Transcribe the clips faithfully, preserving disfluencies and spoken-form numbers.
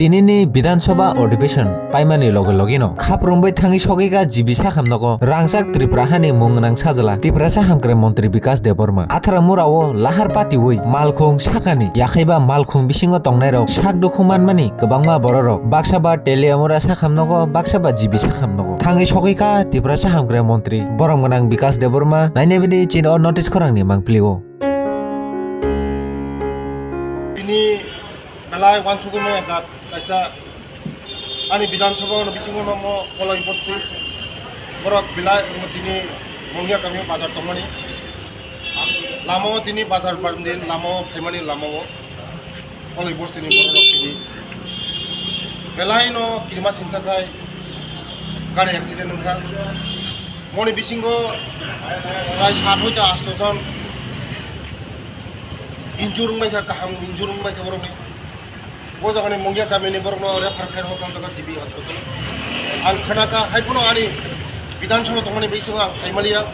Tinini Bidhan Sabha Adhibeshon paimani loge logeno khap rwngwi thangwi sogwi kha G B sakhamnogo rangchak Tripura hani mung gwnang sajla Tiprasa hamkrai montri Bikash Debbarma. Athara mura o lahar patiwi malkhung sakani yakhaiba malkhung bisingo tongnairok sak dukhu manmani kwbangma bororok baksa ba Teliamura sakhamnogo baksa ba G B sakhamnogo thangwi sogwi kha Tiprasa hamkrai montri borom gwnang Bikash Debbarma. Nainai bidi chini o notice khorangni mangpili o. Tini belai uansugwi maya jat kaisa ani Bidhan Sabha ni bisingo no mo Koloi bosti borok belai tini Mungya kami bazar tongmani. Lama o tini bazar bandin lama o phaimani lama o Koloi bosti ni borok rok tini belai no kirima singsa khai gari accident wngkha. Moni bisingo prai sat hoi ta asto jon injure wngbai kha, kaham injure wngbai kha borok ni. Bo jaga ni Mungya kami ni borok no refer khai rw kha jaga G B hospital. Ang khana kha hai phano ani Bidhan Sabha tongmani bisingo ang phaimaliya.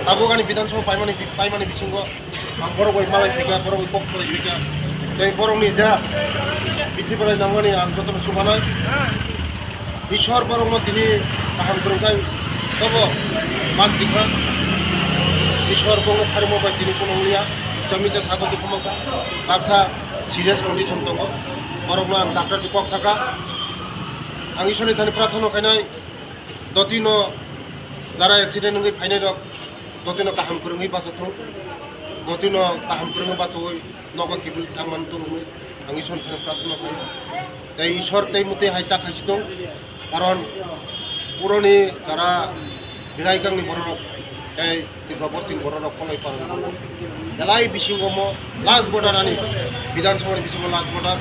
Tabuk ani Bidhan Sabha paimani, paimani bisingo ang borok bai malai phika, borok bai kok salai phika. Tei borok ni ja bithi belai nangmani ang jotono chubanai. Ishwar borok no tini kaham kwrwng khai tobo mansi kha. Ishwar borok no pharma bai tini kuno wngya. Chwng ni je sago tongma kha. Baksa serious condition tongo. Borok no ang doctor ni kok saka. Ang Ishwar ni thani prarthana khainai. Dotino jara accident wngwi phainai rok, dotino kaham kwrwngwi bacha thung, dotino kaham kwrwngwi bachawi nogo kiphil thangmani tongwi ang Ishwar thani prarthana khlaio. Tei Ishwar tei mwtwi hai ta khaisi tong, karon puroni jara Birai Kangni bororok tei Tripura Bosting bororok koloi parwng. Belai bisingo mo last border ani Bidhan Sabha ni bisingo last border.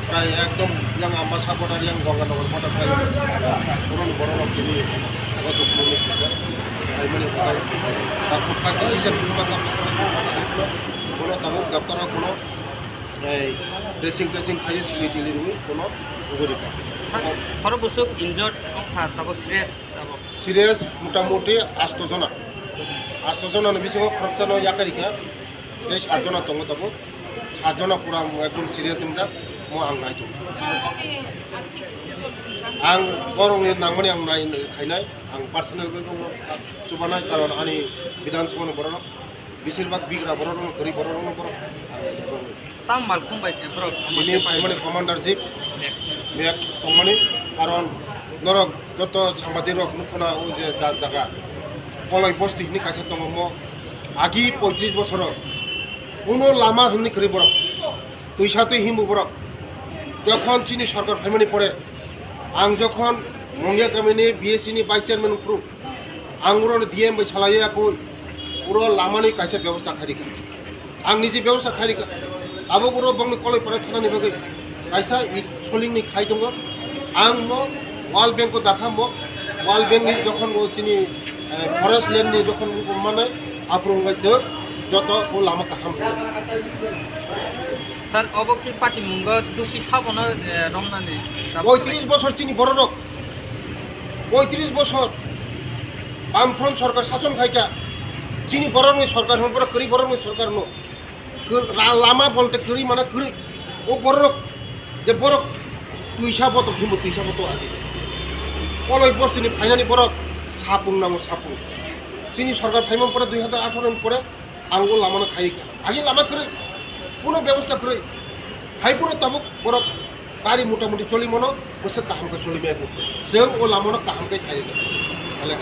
Prai ekdom yang Ambasa border, yang Ganganagar border prai. Borok bororok tini abo dukhu ni kisa. Ai mani kisa. Takut kaki sisa tuma takut. Bono tabuk doctor rok bono ei dressing dressing khai sili tili rwi bono ugurika. Sa-, khoro busuk injured wngkha, tabuk serious tabuk. Serious motamuti asto jona. Asto jona ni bisingo khoroksa no yakarika. Tei sat jona tongo tabuk. Sat jona pura ekdom serious wngjak. Mo ang nai tongo. Ang borok ni nangmani ang nai khainai. Ang personal bai bono chubanai karon ani Bidhan Sabha ni borok. Besir bak bigra borok rok, kwrwi borok rok, borok. Tam malkhung bai borok. Bini phaimani commander chief, Max. Max tongmani, karon norok joto sangbadik rok nukhuna o je ja-, jaga. Koloi bosti hini kaisa tongo mo. Agi poitris bosoro. Uno lama hini kwrwi borok. Twisa twi himbo borok. Jokhon chini sorkar phaimani pore, ang jokhon Mungya kamini B S C ni vice chairman phuru, ang uro D M bai salai ya koi, uro lama ni kaisa bebosta khai rikha. Ang niji bebosta khai rikha. Abo uro bongni koloi pore thana ni bagwi kaisa i soling ni khai tongo. Ang mo World Bank o dakha mo, World Bank ni jokhon o chini, eh, forest land ni jokhon o mane, aphuru wngkha se joto o lama kaham. Sir, obo ki patimungo dusi sabono, eh, romnani? Poitris bosor chini bororok. Poitris bosor. Bamfront sorkar sason khaika. Chini bororokni sorkar hwn, borok kwrwi bororokni sorkar hwn. Kw-, ra-, lama bolte kwrwi mana kwrwi. O bororok je borok twisa botok himbo twisa botok agi. Koloi bostini phainani borok sapung nango sapung. Chini sorkar phaimani pore dui hajar atharo ni pore ang o lamano khai rikha. Agi lama kwrwi, kuno bebosta kwrwi. Hai phano tabuk borok gari motamuti choli mano, bwswk kaham khe choli maya kho. Chwng o lamano kaham khe khai rikha. Hale.